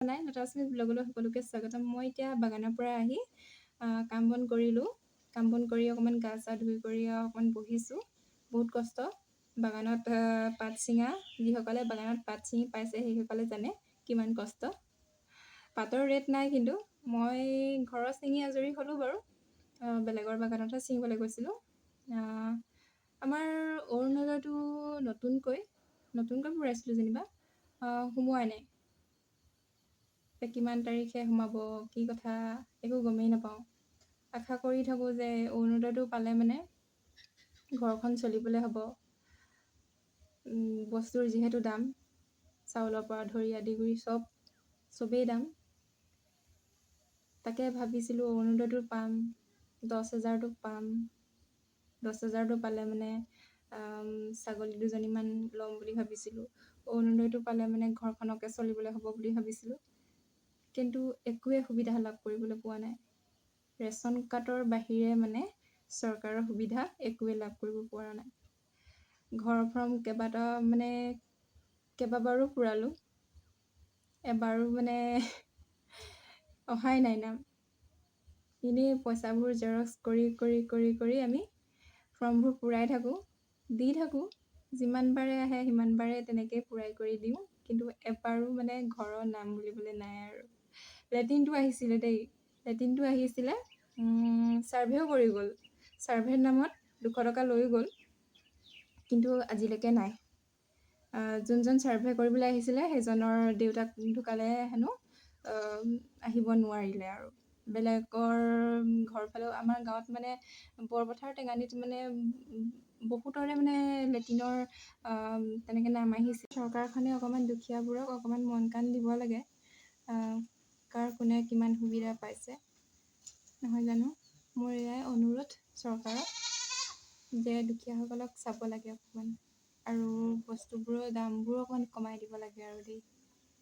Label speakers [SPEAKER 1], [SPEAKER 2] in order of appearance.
[SPEAKER 1] নাই, লতা আছমিত ব্লগলৈ সকলোকে স্বাগতম। মই এতিয়া বাগানৰ পৰা আহি কাম বন কৰিলোঁ। কাম বন কৰি অকণমান গা চা ধুই কৰি অকণমান বহিছোঁ। বহুত কষ্ট বাগানত পাত ছিঙা। যিসকলে বাগানত পাত ছিঙি পাইছে, সেইসকলে জানে কিমান কষ্ট। পাতৰ ৰেট নাই, কিন্তু মই ঘৰৰ ছিঙি আজৰি হ'লোঁ বাৰু। বেলেগৰ বাগানতহে ছিঙিবলৈ গৈছিলোঁ। আমাৰ অৰুণোদয়টো নতুনকৈ নতুনকৈ পূৰাইছিলোঁ যেনিবা, সোমোৱাই নাই। এতিয়া কিমান তাৰিখে সোমাব, কি কথা, একো গমেই নাপাওঁ। আশা কৰি থাকোঁ যে অৰুণোদয়টো পালে মানে ঘৰখন চলিবলৈ হ'ব। বস্তুৰ যিহেতু দাম, চাউলৰ পৰা ধৰি আদি কৰি চব চবেই দাম। তাকে ভাবিছিলোঁ অৰুণোদয়টো পাম, 10,000টো পাম। 10,000টো পালে মানে ছাগলী দুজনীমান ল'ম বুলি ভাবিছিলোঁ। অৰুণোদয়টো পালে মানে ঘৰখনকে চলিবলৈ হ'ব বুলি ভাবিছিলোঁ। কিন্তু একোৱে সুবিধা লাভ কৰিবলৈ পোৱা নাই। ৰেচন কাৰ্ডৰ বাহিৰে মানে চৰকাৰৰ সুবিধা একোৱে লাভ কৰিব পৰা নাই। ঘৰৰ ফৰ্ম কেইবাটাও, মানে কেইবাবাৰো পূৰালোঁ, এবাৰো মানে অহাই নাই নাম। এনেই পইচাবোৰ জেৰক্স কৰি কৰি কৰি কৰি আমি ফৰ্মবোৰ পূৰাই থাকোঁ, দি থাকোঁ। যিমানবাৰে আহে সিমানবাৰে তেনেকেই পূৰাই কৰি দিওঁ, কিন্তু এবাৰো মানে ঘৰৰ নাম বুলিবলৈ নাই। আৰু লেট্ৰিনটো আহিছিলে দেই, লেট্ৰিনটো আহিছিলে, ছাৰ্ভেও কৰি গ'ল, ছাৰ্ভেৰ নামত 200 টকা লৈয়ো গ'ল, কিন্তু আজিলৈকে নাই। যোনজন ছাৰ্ভে কৰিবলৈ আহিছিলে, সেইজনৰ দেউতাক ঢুকালে হেনো, আহিব নোৱাৰিলে। আৰু বেলেগৰ ঘৰ ফালেও, আমাৰ গাঁৱত মানে বৰপথাৰ টেঙানীত মানে বহুতৰে মানে লেট্ৰিনৰ তেনেকৈ নাম আহিছে। চৰকাৰখনে অকণমান দুখীয়াবোৰক অকণমান মন কাণ দিব লাগে, কাৰ কোনে কিমান সুবিধা পাইছে, নহয় জানো? মোৰ এয়াই অনুৰোধ চৰকাৰক যে দুখীয়াসকলক চাব লাগে অকণমান আৰু বস্তুবোৰৰ দামবোৰো অকণমান কমাই দিব লাগে আৰু দেই।